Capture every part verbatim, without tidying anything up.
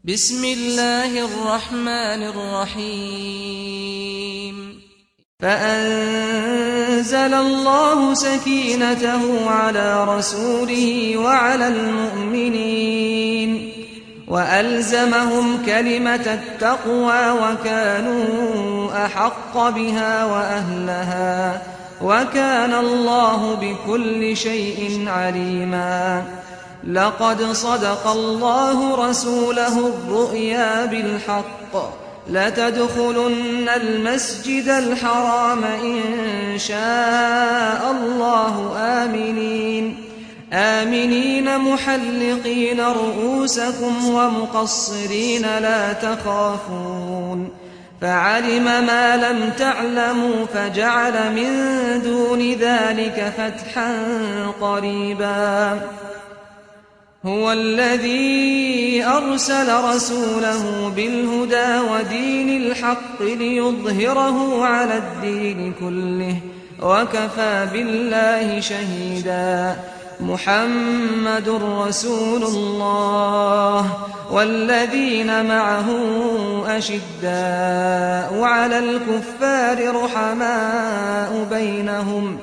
بسم الله الرحمن الرحيم. فأنزل الله سكينته على رسوله وعلى المؤمنين وألزمهم كلمة التقوى وكانوا أحق بها وأهلها، وكان الله بكل شيء عليما. لقد صدق الله رسوله الرؤيا بالحق، لتدخلن المسجد الحرام إن شاء الله آمنين، آمنين محلقين رؤوسكم ومقصرين لا تخافون، فعلم ما لم تعلموا فجعل من دون ذلك فتحا قريبا. هو الذي أرسل رسوله بالهدى ودين الحق ليظهره على الدين كله، وكفى بالله شهيدا. محمد رسول الله والذين معه أشداء على الكفار رحماء بينهم،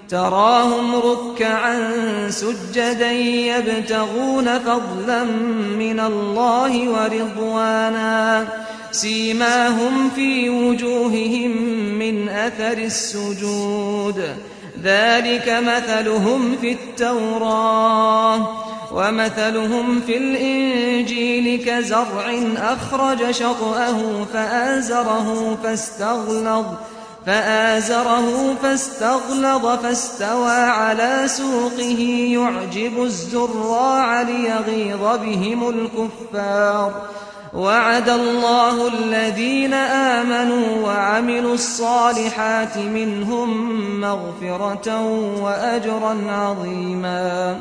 تراهم ركعا سجدا يبتغون فضلا من الله ورضوانا، سيماهم في وجوههم من أثر السجود، ذلك مثلهم في التوراة ومثلهم في الإنجيل كزرع أخرج شطأه فآزره فاستغلظ فآزره فاستغلظ فاستوى على سوقه يعجب الزراع ليغيظ بهم الكفار. وعد الله الذين آمنوا وعملوا الصالحات منهم مغفرة وأجرا عظيما.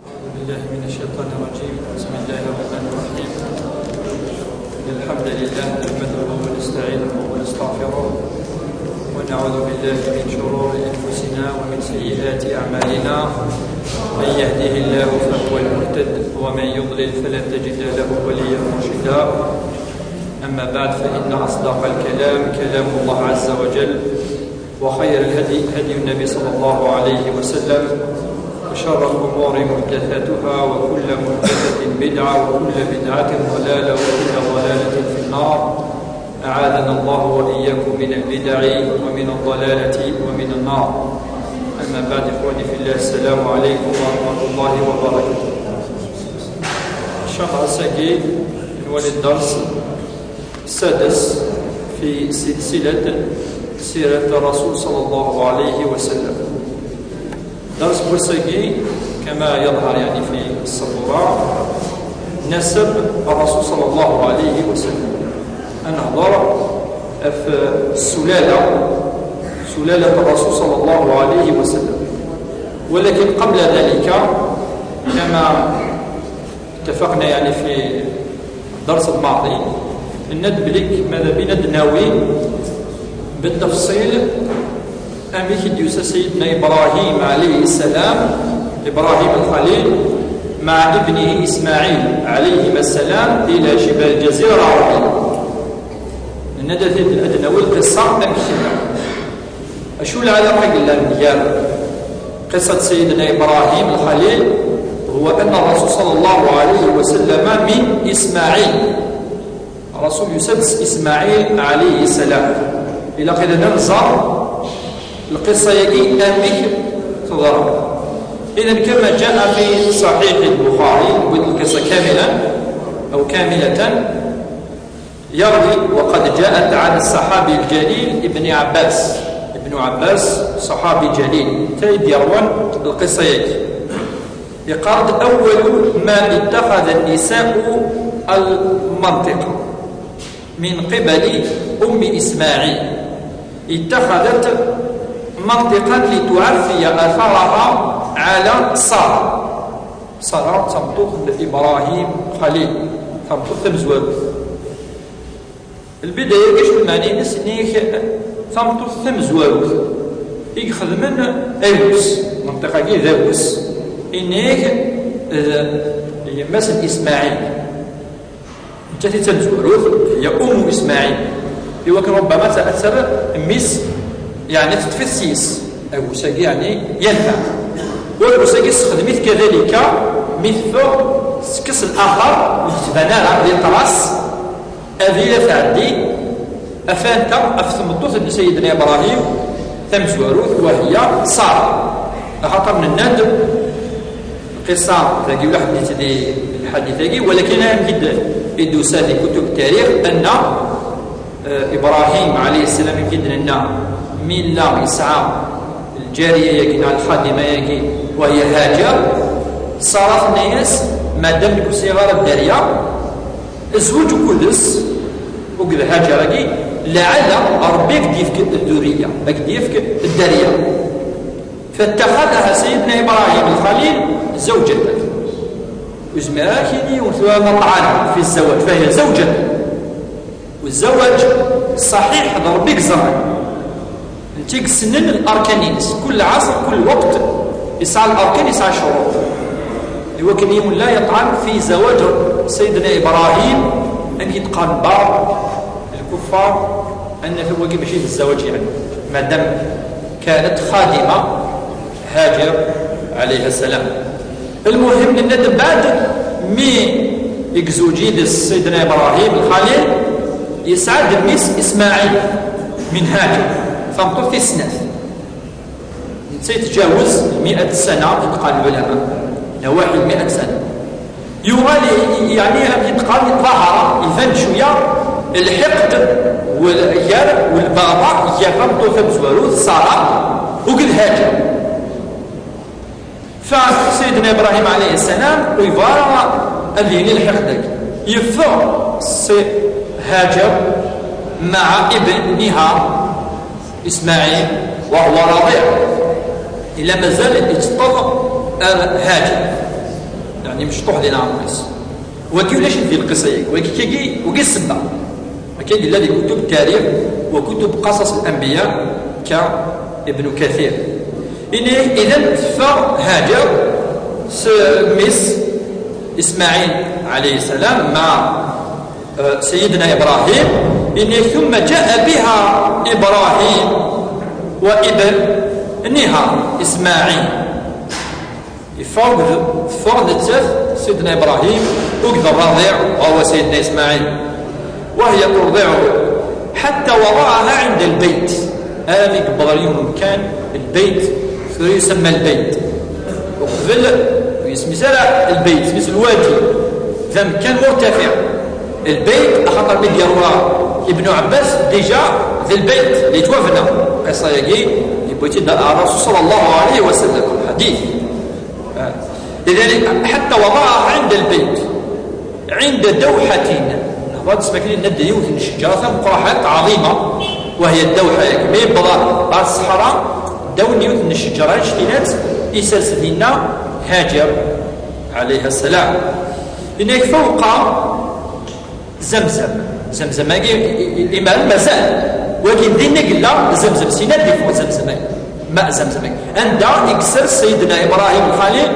أعوذ بالله من الشيطان الرجيم. بسم الله الرحمن الرحيم. إن الحمد لله نحمده ونستعينه ونستغفره، ونعوذ بالله من شرور أنفسنا ومن سيئات أعمالنا. من يهده الله فهو المهتد، ومن يضلل فلن تجد له وليا مرشدا. أما بعد، فإن أصدق الكلام كلام الله عز وجل، وخير الهدي هدي النبي صلى الله عليه وسلم، وشر الأمور محدثاتها، وكل محدثة بدعة، وكل بدعة ضلالة، وكل ضلالة في النار. أعاذنا الله وإياكم من البدع ومن الضلالة ومن النار. أما بعد، إخواني في الله، السلام عليكم ورحمة الله وبركاته. إن شاء الله، ass-agi ad nwali الدرس السادس في سلسلة سيرة الرسول صلى الله عليه وسلم. الدرس n wass-agi، كما يظهر يعني في السبورة، نسب الرسول صلى الله عليه وسلم. Ad nehḍer ɣef السلالة، سلالة الرسول صلى الله عليه وسلم. ولكن قبل ذلك، كما اتفقنا يعني في الدرس الماضي، nenna-d belli mada bina ad nawi بالتفصيل amek i d-yusa سيدنا إبراهيم عليه السلام، إبراهيم الخليل، مع ابنه إسماعيل عليهما السلام إلى شبه الجزيرة العربية. Nenna-d ad nawi القصة amek tella. Acu العلاقة i yellan gar قصة سيدنا إبراهيم الخليل، هو أن الرسول صلى الله عليه وسلم من إسماعيل. الرسول يسدس إسماعيل عليه السلام. إلى قيل ننزع القصة يجي أمك تضرب. إذن كما جاء في صحيح البخاري، نقول القصة كاملة أو كاملة، يروي: وقد جاءت عن الصحابي الجليل ابن عباس. ابن عباس صحابي جليل، تايد يروان القصة يجي. يقال: أول ما اتخذ النساء المنطقة من قبل أم إسماعيل، اتخذت منطقا لتعفي أثرها على سارة. سارة تمطوط إبراهيم خليل، تمطوط تمزوج. Lbida-agi acu lmeɛna-ines? Inna-k tameṭṭut tamezwarut i ixedmen Awes, menṭiqa-agi d Awes, inna-k d yemma-s n Ismaɛil. Nettat i d tamezwarut, hiya Ummu Ismaɛil. Iwakken rubbama ad terr mmi-s, yeɛni teṭṭef-it s yes, Awes-agi yeɛni yenfeɛ. Awes-agi ssexdem-it kadalika mi teffeɣ, tekkes laxer ur d-tban ara, di tras, abrid ad tɛeddi, af anta, af tmeṭṭut n Sayidna Ibrahim tamezwarut, wa hiya Ṣara. Axaṭer nenna-d lqissa dagi ulaḥ d-nit di lḥadit-agi, walakin amek i d-, i d-tusa di kutub tarix, anna, eh, Ibrahim alayhi ssalam, amek i d-nenna, mi yella yesɛa lǧariya-yagi neɣ lxadima-yagi, wa hiya Hajar, Ṣara tenna-yas, madam nekk ur sɛiɣ ara dderya, zweǧ ukud-s, akked Hajar-agi, laɛala Ṛebbi ad k-d-yefk dduriya, ad k-d-yefk dderya. فاتخذها سيدنا إبراهيم الخليل زوجة. Ur yezmir ara ad k-yini yiwen tura مطعن في الزواج، فهي زوجة. والزواج صحيح d Ṛebbi i yeẓran. Netta i yessnen larkan-ines. Kul ɛasr, kul lweqt, yesɛa larkan, yesɛa ccuruṭ. Iwakken yiwen لا يطعن في زواج سيدنا إبراهيم, amek i d-qqaren بعض الكفار, anna wagi mačči d الزواج, yeɛni, madam كانت خادمة هاجر عليها السلام. Lmuhim, nenna-d mbeɛd mi i yezweǧ yid-s Sidna Ibrahim Lxalil, yesɛa-d mmi-s Ismaɛil min Haǧer, tameṭṭut tis snat. Netta yetǧawez miat sana, i d-qqaren lɛulama, nawaḥi miat sana. Yuɣal, i-, i-, yeɛni, amek i d-qqaren, ḍahara, iban-d cwiya lḥiqd wal-, gar, walbeɣḍa gar tameṭṭut tamezwarut, Ṣara, akked Haǧer. Fa Sidna Ibrahim alayhi ssalam ur yebɣa ara ad yili lḥiqd-agi. Yeffeɣ si Haǧer مع ابنها إسماعيل وهو رضيع. Illa mazal itteṭṭeḍ ar Haǧer. Yeɛni mecṭuḥ di leɛmer-is. Wagi ulac-it di lqissa-agi. Wagi, kagi, wagi ssebba. Akka i yella di kutub tarix wa kutub qasas al-anbiya ka Ibn Kathir. Ini, idan teffeɣ Haǧer s mmi-s Ismaɛil alayhi ssalam مع, eh, Sayyidina Ibrahim. Ini, ثم جاء بها إبراهيم وابنها إسماعيل. Yeffeɣ akked, teffeɣ nettat, Sidna Ibrahim, akked rraḍiɛ, wa huwa Sidna Ismaɛil. وهي ترضعه حتى وضعها عند البيت. Armi yewweḍ ɣer yiwen umkan, lbeyt, tura yusamma lbeyt. Uqbel, ur yesmi ara lbeyt, isem lwadi, d amkan murtafiɛ. Lbeyt, axaṭer mi d-yerwa Ibnu Ɛebbas, déjà, d lbeyt, d yettwabna. Qissa-agi, yewwi-tt-id Ṛṛasul ṣalla Llahu ɛalayhi wa sallam, lḥadit. إذن حتى وضعها عند البيت عند دوحة. Nehḍer-d s wakli, nenna-d yiwet n ccejra tameqqraḥant, عظيمة, وهي الدوحة. Yak mi yewweḍ ɣer ṣṣeḥra, ddaw n yiwet n ccejra anect-inat, isers dinna Haǧer, alayha ssalam. Yenna-k فوق زمزم. Zemzem-agi, i-, i-, imaren mazal. Wagi dinna i yella Zemzem, syin ad d-yeffeɣ Zemzem-agi. ماء زمزم-agi. Anda i yessers Sayyidina Ibrahim Lxalil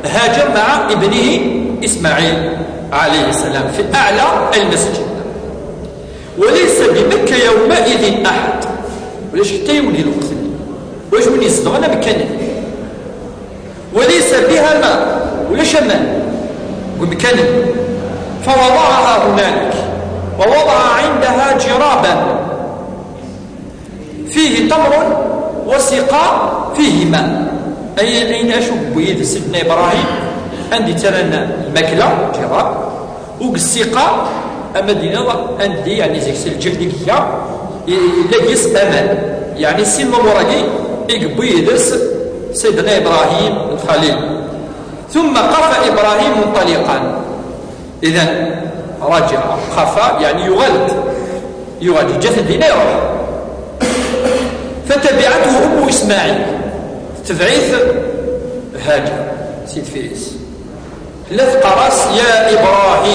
Haǧer مع ابنه إسماعيل عليه السلام في أعلى المسجد. وليس بمكة يومئذ أحد. Ulac ḥetta yiwen di lweqt-nni. Ulac win izedɣen amkan-nni. وليس بها ماء، ulac aman deg umkan-nni. فوضعها هنالك، ووضع عندها جرابا فيه تمر وسقاء فيه ماء. Ay-, ayen acu yewwi yid-s Sidna Ibrahim, anda i ttarran lmakla, ǧirab, u deg ssiqa, ama d-iniḍ, anda, yeɛni, zik s lǧehd i iga, i-, yella deg-s aman. Yeɛni, sin lumuṛ-agi i yewwi yid-s Sidna Ibrahim Lxalil. ثم قفا إبراهيم منطلقا. إذن رجع، قفا، يعني يغلط، يغلط، جسد دينا يروح. فتبعته أم إسماعيل، تبعث هاجر، سيد فيريس. لا تقرص يا إبراهيم.